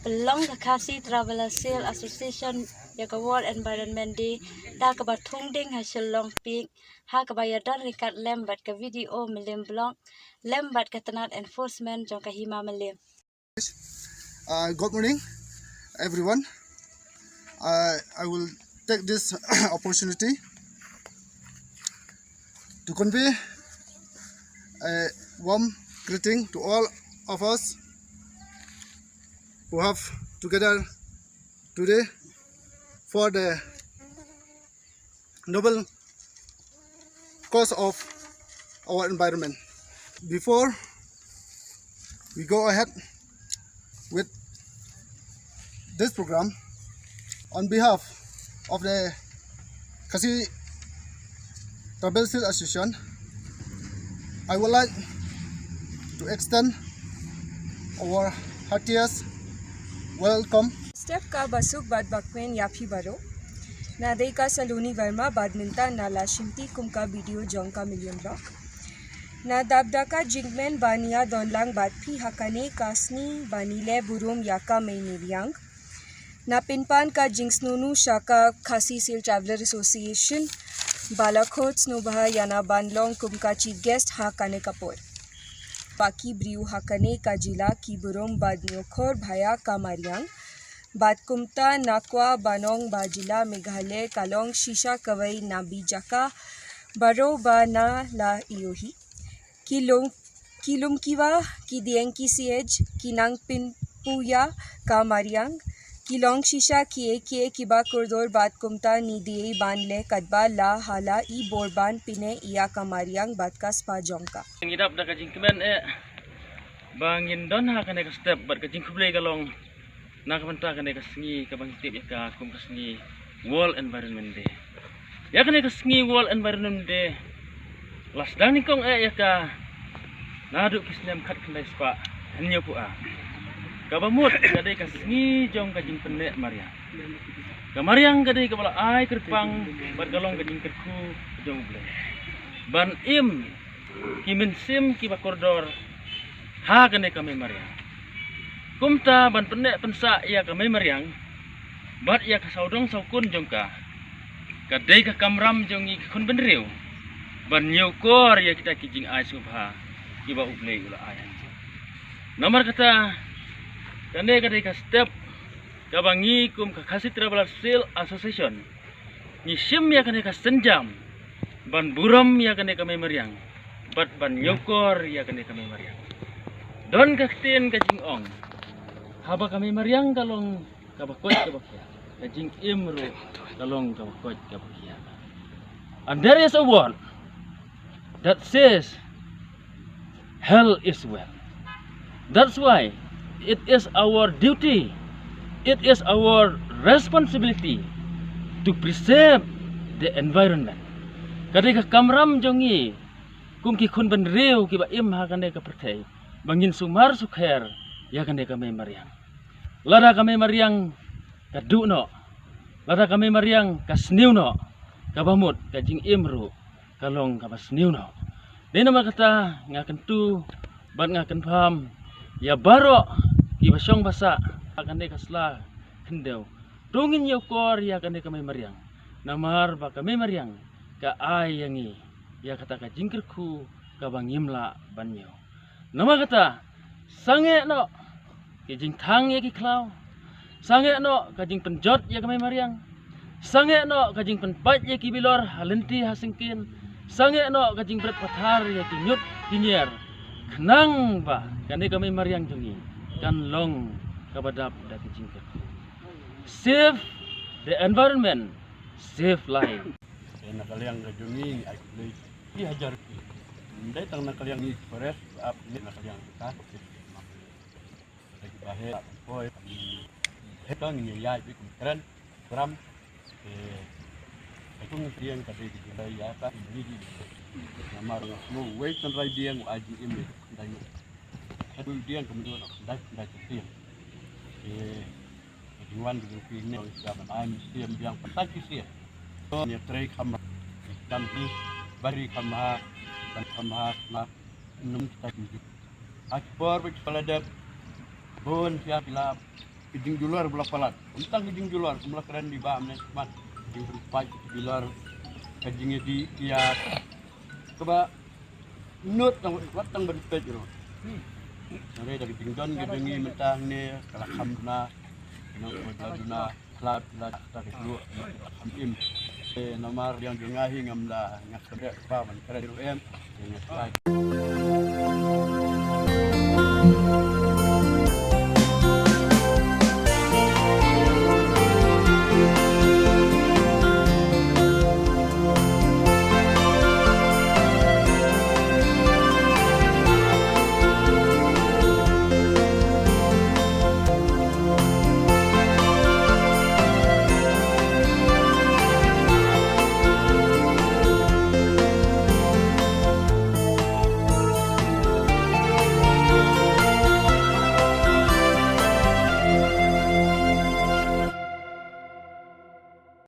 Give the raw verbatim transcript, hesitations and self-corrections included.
Pynlong ka Khasi Traveller Seal Association ïa ka World Environment Day da kaba thung ding ha Shillong Peak, ha kaba ïadon ryngkat lem bad ka video Mylliem Vlog lem bad ka tnat enforcement jong ka Hima Mylliem. Uh, good morning, everyone. Uh, I will take this opportunity to convey a warm greeting to all of us who have together today for the noble cause of our environment. Before we go ahead with this program, on behalf of the Khasi Traveller Seal Association, I would like to extend our heartiest welcome. Step ka basuk bad bakmen ïa phi baroh. Na dei ka Saloni Verma bad mynta na la shimti kum ka video jong ka Mylliem Vlog. Na dap da ka jingkmen ban ïa don lang bad phi ha kane ka sngi ban ïaleh burom ïa ka Mei Mariang. Na pynpan ka jingsngewbha sha ka Khasi Seal Traveller Association, ba la khot sngewbha ïa nga ban long kum ka chief guest ha kane ka por. Ba ki briew ha kane ka jylla ki burom bad ñiewkor bha ïa ka mariang. Bad kumta nga kwah ban ong ba jylla Meghalaya ka long shisha kawei na bynta jaka baroh ba nga la ïohi. Ki long, ki lum ki wah, ki dieng ki siej, ki nang pynpoi ïa ka mariang. Ki long shisha kiei kiei kiba kordor bad kumta ngi dei ban leh katba la hala i bor ban pyneh ïa ka mariang bad ka spah jong ka. Ngi dap da ka jingkmen eh ba ngin don ha kane ka step bad ka jingkhublei ka long na ka bynta kane ka sngi kaba ngi tip ïa ka kum ka sngi World Environment Day. Ïa kane ka sngi World Environment Day la sdang nyngkong eh ïa ka naduh ki snem khatkhyndai spah hynñiewphew ar. Kaba mut ka dei ka sngi jong ka jingpyneh mariang. Ka mariang ka dei kaba la ai kyrpang bad ka long ka jingkyrkhu jong U Blei ban im ki mynsiem kiba kordor ha kane ka Mei Mariang. Kumta ban pyneh pynsah ïa ka Mei Mariang bad ïa ka sawdong sawkun jong ka, ka dei ka kamram jong ngi ki khun bynriew ban ñiewkor ïa kita ki jingai sngewbha kiba U Blei u la ai. Namar kata kane ka dei ka step kaba ngi kum ka Khasi Traveller Seal Association ngi shim ïa kane ka sienjam ban burom ïa kane ka Mei Mariang bad ban ñiewkor ïa kane ka Mei Mariang. Don ka ktien ka jingong, haba ka Mei Mariang ka long kaba koit kaba khiah, ka jingim ruh ka long kaba koit kaba khiah. And there is a word that says, health is wealth. That's why it is our duty, it is our responsibility to preserve the environment. Ka dei ka kamram jong ngi kum ki khun bynriew kiba im ha kane ka pyrthei ba ngin sumar sukher ïa kane ka Mei Mariang. Lada ka Mei Mariang ka duh noh, lada ka Mei Mariang ka sniew noh, kaba mut ka jingim ruh ka long kaba sniew noh. Dei namar kata nga kyntu bad nga kynpham ïa baroh kiba shong ba sah ha kane ka sla khyndew, to ngin ñiewkor ïa kane ka Mei Mariang. Namar ba ka Mei Mariang ka ai ïa ngi ïa kata ka jingkyrkhu kaba ngim lah ban ñiew. Namar kata, sangeh noh ki jingthang ïa ki khlaw, sangeh noh ka jingpynjot ïa ka Mei Mariang, sangeh noh ka jingpynpait ïa ki bilor ha lynti ha syngkien, sangeh noh ka jingbret pathar ïa ki ñiut ki ñier, khnang ba kane ka Mei Mariang jong ngi kan long kaba dap da ki jingkyrkhu. Save the environment, save life. Te na ka liang ka jong ngi ngi ai khublei ki hajar ki. Ym dei tang na ka liang ngi forest ap, ne na ka liang ka. Te ki ba heh poi heh ka ngi ïa ïa bi kum kren kram. Te ka jong ngi ka dei ki jong ïa ka ngi di. Namar nga sngewwei tynrai biang u ai jingim ïa ka dei ngi. Ka dei biang ka mynta ka dei ka dei ka tiang. Te Ka jingwan ka jong phi ne ka ban ai mynsiem biang, pyntai ki sien. To ne trei kham, dam hi, bari kham ha, ban kham ha, na num kita ki ju. Ha ki por ba ki pala dep, bun sia ki lap, Ka jingjulor ba la palat. Tang ka jingjulor, kum la kren di ba mynne smat. Jingpynpait ka jingjulor, ka jingïadih ïa kaba nud tang, wat tang ban peit ruh. Hynrei da ka jingdon ka jong ngi mynta hangne ka la kham duna, nang ka la duna, khlad, khlad, ta ka jluh, kham im. Eh, namar ïa jong nga hi ngam da, nga kyrpad ba ban kren ruh em, nga kyrpad.